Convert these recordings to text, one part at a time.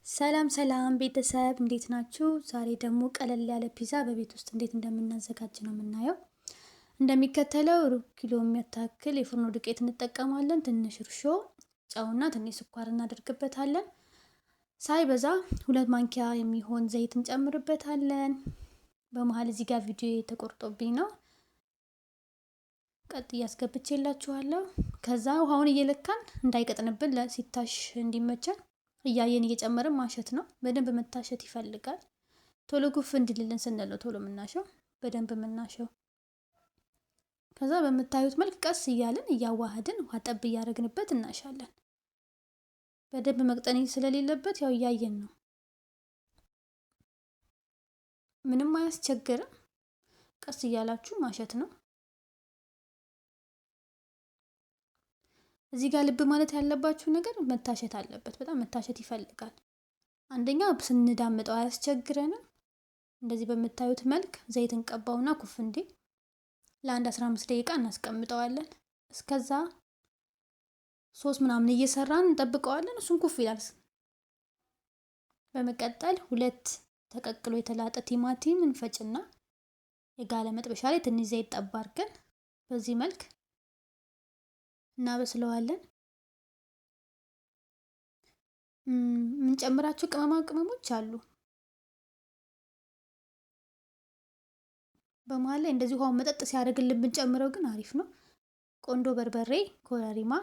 ሰላም ሰላም ቤተሰብ እንዴት ናችሁ? ዛሬ ደግሞ ቀለል ያለ ፒዛ በቤት ውስጥ እንዴት እንደምናዘጋጅ ነው የምናየው። እንደሚከተለው ሩብ ኪሎ የሚያታክል የፍርኖ ዱቄት እንጠቀማለን። ትንሽ እርሾ፣ ጨውና ትንሽ ስኳር እናደርግበታለን። ሳይበዛ 2 ማንኪያ የሚሆን ዘይት እንጨምርበታለን። በመሀል እዚህ ጋር ቪዲዮ ተቆርጦብኝ ነው፣ ቀጥ እያስገብቼላችኋለሁ። ከዛ ውሃውን እየለካን እንዳይቀጥንብን ሲታሽ እንዲመቸን እያየን እየጨመርን ማሸት ነው። በደንብ መታሸት ይፈልጋል። ቶሎ ጉፍ እንዲልልን ስንል ነው ቶሎ የምናሸው፣ በደንብ የምናሸው። ከዛ በምታዩት መልክ ቀስ እያልን እያዋህድን ውሃ ጠብ እያደረግንበት እናሻለን። በደንብ መቅጠን ስለሌለበት ያው እያየን ነው። ምንም አያስቸግርም። ቀስ እያላችሁ ማሸት ነው። እዚህ ጋር ልብ ማለት ያለባችሁ ነገር መታሸት አለበት። በጣም መታሸት ይፈልጋል። አንደኛ ስንዳምጠው አያስቸግረንም። እንደዚህ በምታዩት መልክ ዘይት እንቀባውና ኩፍ እንዲል ለአንድ 15 ደቂቃ እናስቀምጠዋለን። እስከዛ ሶስ ምናምን እየሰራን እንጠብቀዋለን። እሱን ኩፍ ይላል። በመቀጠል 2 ተቀቅሎ የተላጠ ቲማቲም እንፈጭና የጋለ መጥበሻ ላይ ትንሽ ዘይት ጠብ አድርገን በዚህ መልክ እናበስለዋለን። የምንጨምራቸው ቅመማ ቅመሞች አሉ። በመሃል ላይ እንደዚህ ውሃውን መጠጥ ሲያደርግልን ብንጨምረው ግን አሪፍ ነው። ቆንዶ በርበሬ፣ ኮረሪማ፣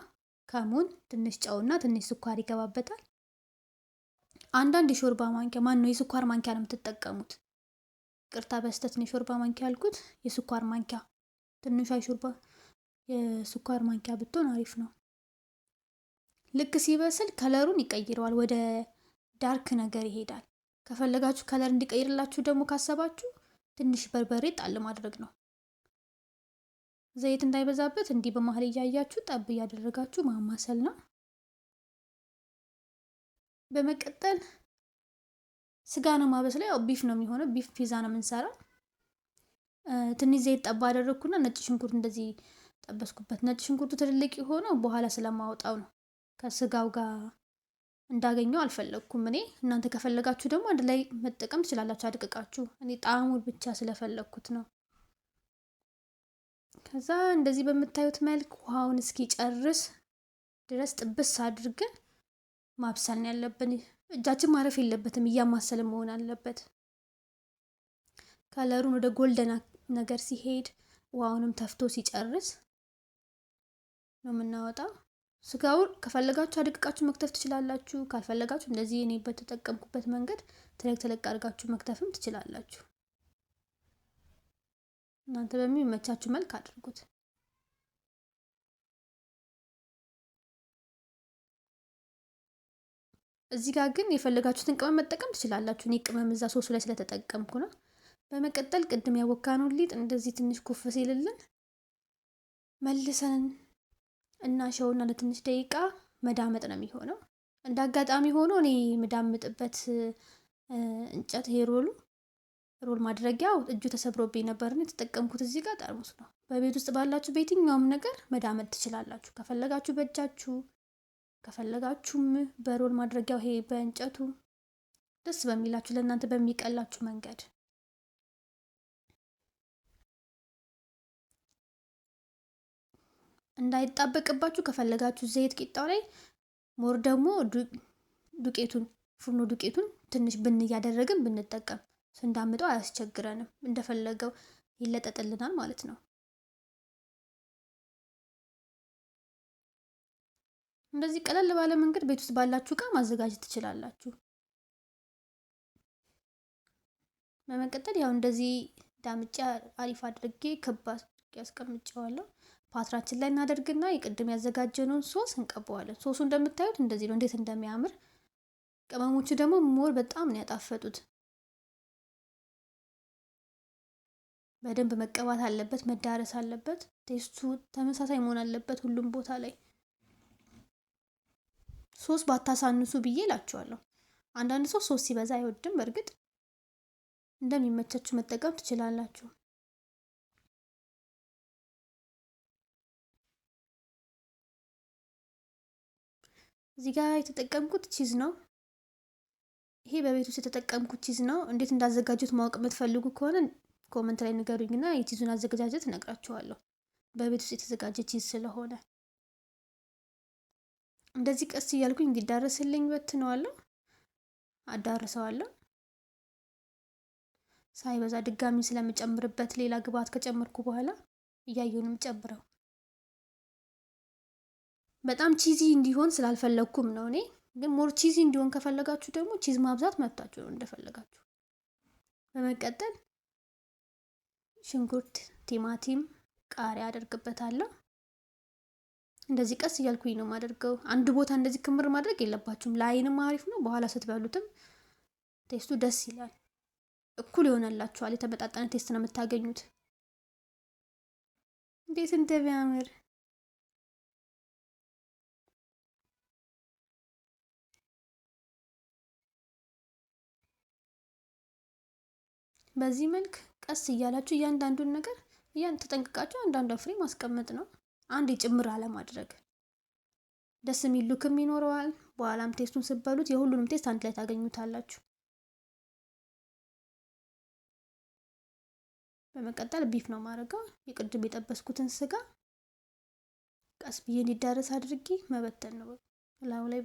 ከሙን፣ ትንሽ ጨውና ትንሽ ስኳር ይገባበታል። አንዳንድ የሾርባ ማንኪያ ማን ነው የስኳር ማንኪያ ነው የምትጠቀሙት። ይቅርታ በስተት ነው የሾርባ ማንኪያ ያልኩት፣ የስኳር ማንኪያ ትንሿ የሾርባ የስኳር ማንኪያ ብትሆን አሪፍ ነው። ልክ ሲበስል color ኡን ይቀይረዋል፣ ወደ dark ነገር ይሄዳል። ከፈለጋችሁ color እንዲቀይርላችሁ ደግሞ ካሰባችሁ ትንሽ በርበሬ ጣል ማድረግ ነው። ዘይት እንዳይበዛበት እንዲህ በመሀል እያያችሁ ጠብ እያደረጋችሁ ማማሰል ነው። በመቀጠል ስጋ ነው ማበስለው። ያው beef ነው የሚሆነው፣ beef ፒዛ ነው የምንሰራው። ትንሽ ዘይት ጠብ አደረግኩና ነጭ ሽንኩርት እንደዚህ ጠበስኩበት። ነጭ ሽንኩርቱ ትልልቅ የሆነው በኋላ ስለማወጣው ነው። ከስጋው ጋር እንዳገኘው አልፈለግኩም እኔ። እናንተ ከፈለጋችሁ ደግሞ አንድ ላይ መጠቀም ትችላላችሁ አድቅቃችሁ። እኔ ጣዕሙን ብቻ ስለፈለግኩት ነው። ከዛ እንደዚህ በምታዩት መልክ ውሃውን እስኪጨርስ ድረስ ጥብስ አድርገን ማብሰል ነው ያለብን። እጃችን ማረፍ የለበትም፣ እያማሰልን መሆን አለበት። ከለሩን ወደ ጎልደን ነገር ሲሄድ ውሃውንም ተፍቶ ሲጨርስ ነው የምናወጣው። ስጋውን ከፈለጋችሁ አድቅቃችሁ መክተፍ ትችላላችሁ። ካልፈለጋችሁ እንደዚህ እኔ በተጠቀምኩበት መንገድ ተለቅ ተለቅ አድርጋችሁ መክተፍም ትችላላችሁ። እናንተ በሚመቻችሁ መልክ አድርጉት። እዚህ ጋር ግን የፈለጋችሁትን ቅመም መጠቀም ትችላላችሁ። እኔ ቅመም እዛ ሶሱ ላይ ስለተጠቀምኩ ነው። በመቀጠል ቅድም ያቦካነውን ሊጥ እንደዚህ ትንሽ ኩፍ ሲልልን መልሰን እናሸውና ለትንሽ ደቂቃ መዳመጥ ነው የሚሆነው። እንደ አጋጣሚ ሆኖ እኔ የምዳምጥበት እንጨት ይሄ roll ማድረጊያው እጁ ተሰብሮብኝ ነበር እና የተጠቀምኩት እዚህ ጋር ጠርሙስ ነው። በቤት ውስጥ ባላችሁ በየትኛውም ነገር መዳመጥ ትችላላችሁ። ከፈለጋችሁ በእጃችሁ፣ ከፈለጋችሁም በ roll ማድረጊያው ይሄ በእንጨቱ፣ ደስ በሚላችሁ ለእናንተ በሚቀላችሁ መንገድ። እንዳይጣበቅባችሁ ከፈለጋችሁ ዘይት ቂጣው ላይ more ደግሞ ዱቄቱን ፍርኖ ዱቄቱን ትንሽ ብን እያደረግን ብንጠቀም ስንዳምጠው አያስቸግረንም፣ እንደፈለገው ይለጠጥልናል ማለት ነው። እንደዚህ ቀለል ባለ መንገድ ቤት ውስጥ ባላችሁ እቃ ማዘጋጀት ትችላላችሁ። በመቀጠል ያው እንደዚህ ዳምጬ አሪፍ አድርጌ ክብ አድርጌ አስቀምጬዋለሁ። ፓትራችን ላይ እናደርግና የቅድም ያዘጋጀነውን ሶስ እንቀባዋለን። ሶሱ እንደምታዩት እንደዚህ ነው፣ እንዴት እንደሚያምር። ቅመሞቹ ደግሞ more በጣም ነው ያጣፈጡት። በደንብ መቀባት አለበት፣ መዳረስ አለበት። taste ኡ ተመሳሳይ መሆን አለበት ሁሉም ቦታ ላይ። ሶስ ባታሳንሱ ብዬ እላችኋለሁ። አንዳንድ ሰው ሶስ ሲበዛ አይወድም። በእርግጥ እንደሚመቻችሁ መጠቀም ትችላላችሁ። እዚህ ጋር የተጠቀምኩት cheese ነው። ይሄ በቤት ውስጥ የተጠቀምኩት cheese ነው። እንዴት እንዳዘጋጁት ማወቅ የምትፈልጉ ከሆነ comment ላይ ንገሩኝና የ cheese ኡን አዘገጃጀት እነግራችኋለሁ። በቤት ውስጥ የተዘጋጀ cheese ስለሆነ እንደዚህ ቀስ እያልኩኝ እንዲዳረስልኝ በትነዋለሁ፣ አዳርሰዋለሁ። ሳይበዛ ድጋሚ ስለምጨምርበት ሌላ ግብአት ከጨመርኩ በኋላ እያየሁ ነው የምጨምረው። በጣም cheesy እንዲሆን ስላልፈለግኩም ነው እኔ። ግን more cheesy እንዲሆን ከፈለጋችሁ ደግሞ cheese ማብዛት መብታችሁ ነው፣ እንደፈለጋችሁ። በመቀጠል ሽንኩርት፣ ቲማቲም፣ ቃሪያ አደርግበታለሁ። እንደዚህ ቀስ እያልኩኝ ነው የማደርገው። አንድ ቦታ እንደዚህ ክምር ማድረግ የለባችሁም። ለአይንም አሪፍ ነው፣ በኋላ ስትበሉትም taste ኡ ደስ ይላል። እኩል ይሆናላችኋል። የተመጣጠነ taste ነው የምታገኙት። እንዴት እንደሚያምር! በዚህ መልክ ቀስ እያላችሁ እያንዳንዱን ነገር ያን ተጠንቅቃችሁ አንዳንዷ ፍሬ ማስቀመጥ ነው። አንድ ጭምር አለማድረግ። ደስ የሚል look ም ይኖረዋል። በኋላም taste ኡን ስትበሉት የሁሉንም taste አንድ ላይ ታገኙታላችሁ። በመቀጠል beef ነው ማድረገው። የቅድም የጠበስኩትን ስጋ ቀስ ብዬ እንዲዳረስ አድርጌ መበተን ነው ላዩ ላይ።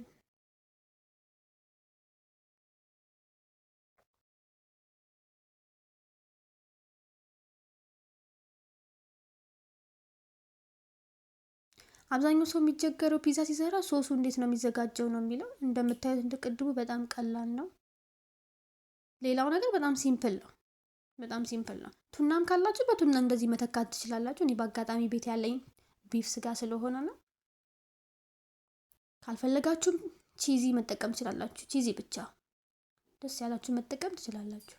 አብዛኛው ሰው የሚቸገረው ፒዛ ሲሰራ ሶሱ እንዴት ነው የሚዘጋጀው ነው የሚለው። እንደምታዩት እንደ ቅድሙ በጣም ቀላል ነው። ሌላው ነገር በጣም simple ነው። በጣም simple ነው። ቱናም ካላችሁ በቱና እንደዚህ መተካት ትችላላችሁ። እኔ በአጋጣሚ ቤት ያለኝ beef ስጋ ስለሆነ ነው። ካልፈለጋችሁም cheesy መጠቀም ትችላላችሁ። Cheesy ብቻ ደስ ያላችሁ መጠቀም ትችላላችሁ።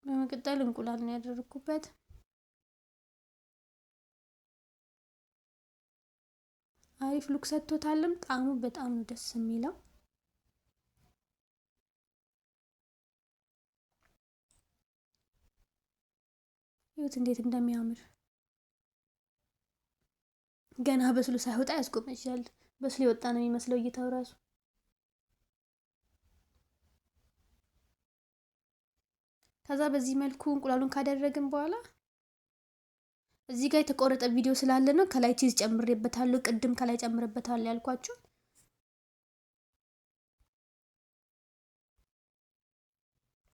በመቀጠል እንቁላል ነው ያደረኩበት። አሪፍ look ሰጥቶታልም። ጣዕሙ በጣም ነው ደስ የሚለው። ይሁት እንዴት እንደሚያምር ገና በስሎ ሳይወጣ ያስጎመጃል። በስሎ የወጣ ነው የሚመስለው እይታው ራሱ። ከዛ በዚህ መልኩ እንቁላሉን ካደረግን በኋላ እዚህ ጋር የተቆረጠ ቪዲዮ ስላለ ነው ከላይ cheese ጨምሬበታለሁ። ቅድም ከላይ ጨምሬበታለሁ ያልኳችሁ